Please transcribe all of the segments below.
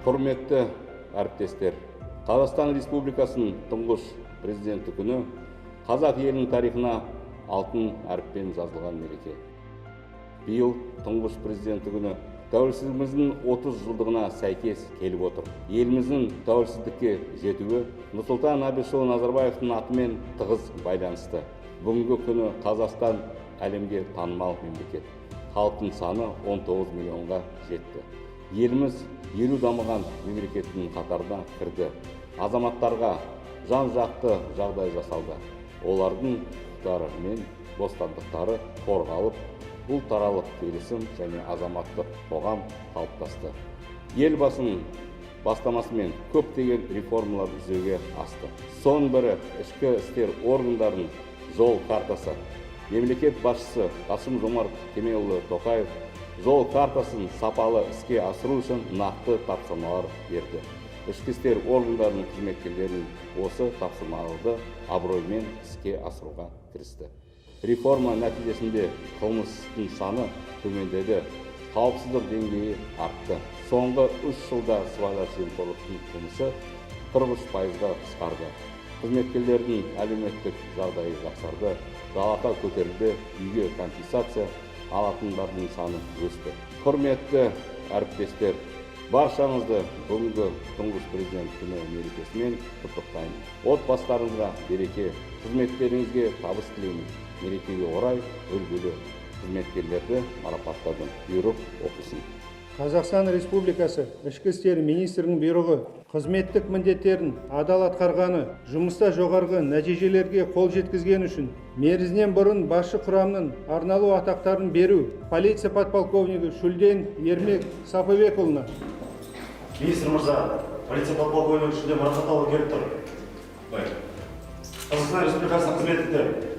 Құрметті әріптестер, Қазақстан Республикасының Тұңғыш Президенті күні – қазақ елінің тарихына алтын әріппен жазылған мереке. Биыл Тұңғыш Президенті күні тәуелсіздігіміздің 30 жылдығына сәйкес келіп отыр. Еліміздің тәуелсіздікке жетуі Нұрсұлтан Әбішұлы Назарбаевтың атымен тығыз байланысты. Бүгінгі күні Қазақстан – әлемге танымал мемлекет. Халықтың саны 19 миллионға жетті. Еліміз 50 дамыған мемлекеттің қатарына кірді. Азаматтарға жан жақты жағдай жасалды. Олардың құқықтары мен бостандықтары қорғалып, ұлтаралық келісім және азаматтық қоғам қалыптасты. Елбасының бастамасымен көптеген реформалар жүзеге асты. Соның бірі – ішкі істер органдарының жол картасы. Мемлекет басшысы Қасым Жомарт Кемелұлы Тоқаев жол картасын сапалы іске асыру үшін нақты тапсырмалар берді. Ішкі істер органдарының қызметкерлерін осы тапсырмаларды абыроймен іске асыруға кірісті. Реформа нәтижесінде қылмыстың саны төмендеді, қауіпсіздік деңгейі артты. Соңғы 3 жылда сыбайлас жемқорлықтың қылмысы 43%-ға қысқарды. Қызметкерлердің әлеуметтік жағдайы жақсарды, жалақы көтерілді, үйге компенсация алатындардың саны өсті. Құрметті әріптестер, баршаңызды бүгінгі Тұңғыш Президент күні мерекесімен құттықтаймын. Отбасыларыңызға береке, қызметтеріңізге табыс тілеймін. Мерекеге орай үлгілі қызметкерлерді марапаттадым. Бұйрық оқылсын. Қазақстан Республикасы Ішкі істер министрінің бұйрығы. Қызметтік міндеттерін адал атқарғаны, жұмыста жоғарғы нәтижелерге қол жеткізгені үшін мерзімінен бұрын басшы құрамның арнаулы атақтарын беру: полиция подполковнигі Шүлден Ермек Сапыбекұлына. Министр мырза, полиция подполковнигі Шүлден марапатталуы келіп тұр. Қазақстан Республикасының қызметінде.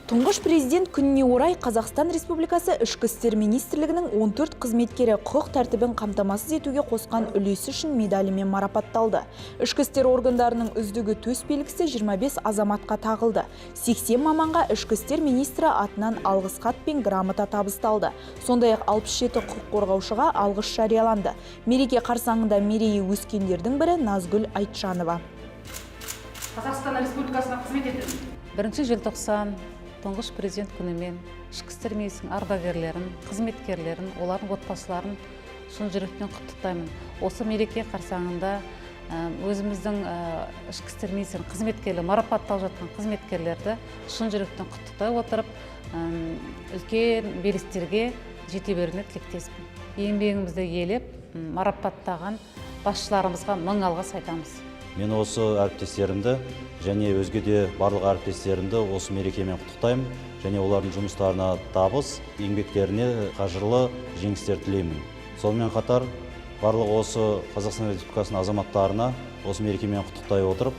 Тұңғыш Президент күніне орай Қазақстан Республикасы Ішкі істер министрлігінің 14 қызметкері құқық тәртібін қамтамасыз етуге қосқан үлесі үшін медалімен марапатталды. Ішкі істер органдарының үздігі төс белгісі 25 азаматқа тағылды. 80 маманға ішкі істер министрі атынан алғыс хат пен грамота табысталды. Сондай-ақ 67 құқық қорғаушыға алғыс жарияланды. Мереке қарсаңында мерейі өскендердің бірі – Назгүл Айтжанова. Қазақстан Республикасына қызмет етемін. 1 желтоқсан, Тұңғыш Президент күнімен ішкі істер министрінің ардагерлерін, қызметкерлерін, олардың отбасыларын шын жүректен құттықтаймын. Осы мереке қарсаңында өзіміздің ішкі істер министрінің қызметкерлері, марапатталып жатқан қызметкерлерді шын жүректен құттықтай отырып, үлкен белестерге жете беруіне тілектеспін. Еңбегімізді елеп, марапаттаған басшыларымызға мың алғыс айтамыз. Мен осы әріптестерімді және өзге де барлық әріптестерімді осы мерекемен құттықтаймын және олардың жұмыстарына табыс, еңбектеріне қажырлы жеңістер тілеймін. Сонымен қатар барлық осы Қазақстан Республикасының азаматтарына осы мерекемен құттықтай отырып,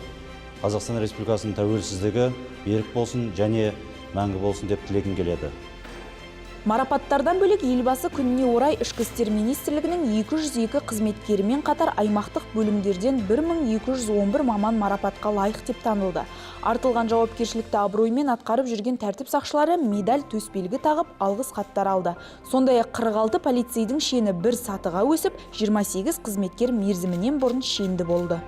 Қазақстан Республикасының тәуелсіздігі берік болсын және мәңгі болсын деп тілегім келеді. Марапаттардан бөлек, Елбасы күніне орай Ішкі істер министрлігінің 202 қызметкерімен қатар аймақтық бөлімдерден 1211 маман марапатқа лайық деп танылды. Артылған жауапкершілікті абыроймен атқарып жүрген тәртіп сақшылары медаль, төсбелгі тағып, алғыс хаттар алды. Сондай-ақ 46 полицейдің шені бір сатыға өсіп, 28 қызметкер мерзімінен бұрын шенді болды.